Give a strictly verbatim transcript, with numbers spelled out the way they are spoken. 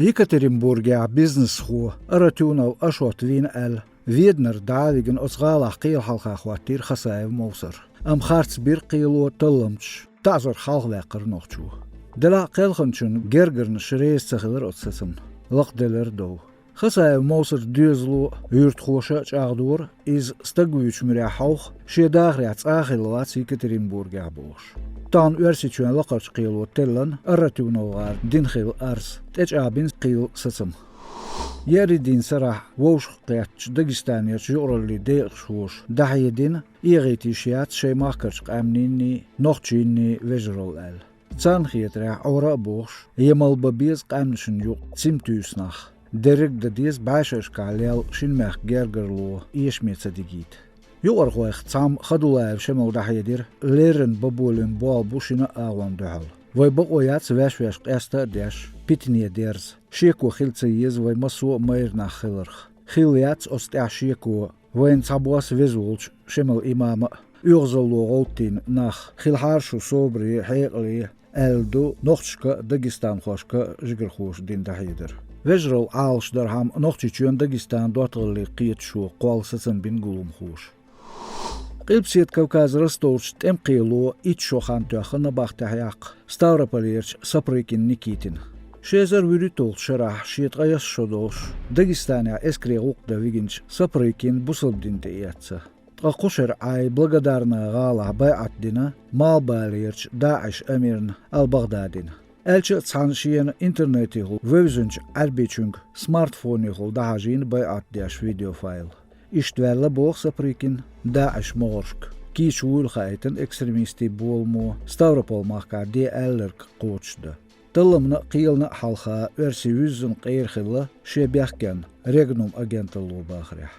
Екатеринбургехь бизнесхо Арутюнов Ашот вийна аьлла, Веданара дӀа а вигна, оцу гӀалахь кхелан хьалха хӀоттийра Хасаев Мовсар. Амма харц бира кхело талламчаш, таӀзар хьалхаваьккхира нохчо. Делахь а кхелхинчун гергарнаш реза ца хилира оцу сацамна, лакхаделира дов. Хасаев Мовсаран доьзало, юьртахоша а чӀагӀдора, иза стаг вуьйчу муьрехь хьовха, шен дахарехь цӀа а хилла вац Екатеринбургехь бохуш. Тахана Оьрсийчоьнан лакхарчу кхело теллина Арутюновгара дина хилла арз, тӀечӀагӀбина кхелан сацам. Еарин дийнан сарахь вовшахкхеттачу Дагестанерчу юкъараллин декъашхоша дӀахьедина, эгӀийта йиш яц шайн махкарчу къаьмнийн, нохчийн вежаралла аьлла. Царна хетарехь, Ӏора а бохуш, емал бан беза къаьмнашна юкъа цим туьйсу нах. Дерриг а дан деза бӀешерашкахь лелла шина мехкан гергарло эшаме ца дигийта. Юкъархойх цхьамма Хадулаев Шемала дӀахьедира, леррина бан болийна болх бу шина а агӀонна дуьхьал. Вай бакъо яц ваьш-ваьш къеста а деш, питане дерза. Шеко хила ца еза вай массо а майра нах хиларх. Хилла яц оцу тӀехь шеко вайна цхьабосса веза волчу Шемала имама а, оьгӀазалло гӀовттийна нах, хилахьара шу собаре, хьекъале, аьлла ду нохчашка а, дагестанхошка а жигархоша дина дӀахьедар. Вежаралла Ӏалашдархьама, Нохчийчоьнан, Дагестанан доттагӀаллин кхеташо кхолла сацам бина гулламхоша. Къилбаседа Кавказан Ростовчу тӀеман кхело итт шо хан тоьхна набахтехь яккха Ставрополерчу Сапрыкин Никитина. Ши эзар вуьрхӀитталгӀачу шарахь, шен ткъаесна шо долуш, Дагестанехь эскаре гӀуллакх дан вигинчу Сапрыкина бусалба дин тӀеэцна. Ткъа кху шарахь Благодарна гӀалахь байӀат дина Малхбалерчу ДАИШ амирна ал-Багъдадина. Аьлча а цхьана шена интернетехула вевзинчу Ӏаьрбичуьнга смартфонехула дӀахьажийна байӀат деш видеофайл. Иштта ваьлла, боху Сапрыкина, ДАИШ могӀаршка, кийча вуйла хаийтина экстремистийн боламо Ставрополь-махкахь де аьлларг кхочушдан. Талламна а, кхелана а хьалха оьрсийн вуьззина къера хилла шен бехкенна, Регнум агенталло бахарехь.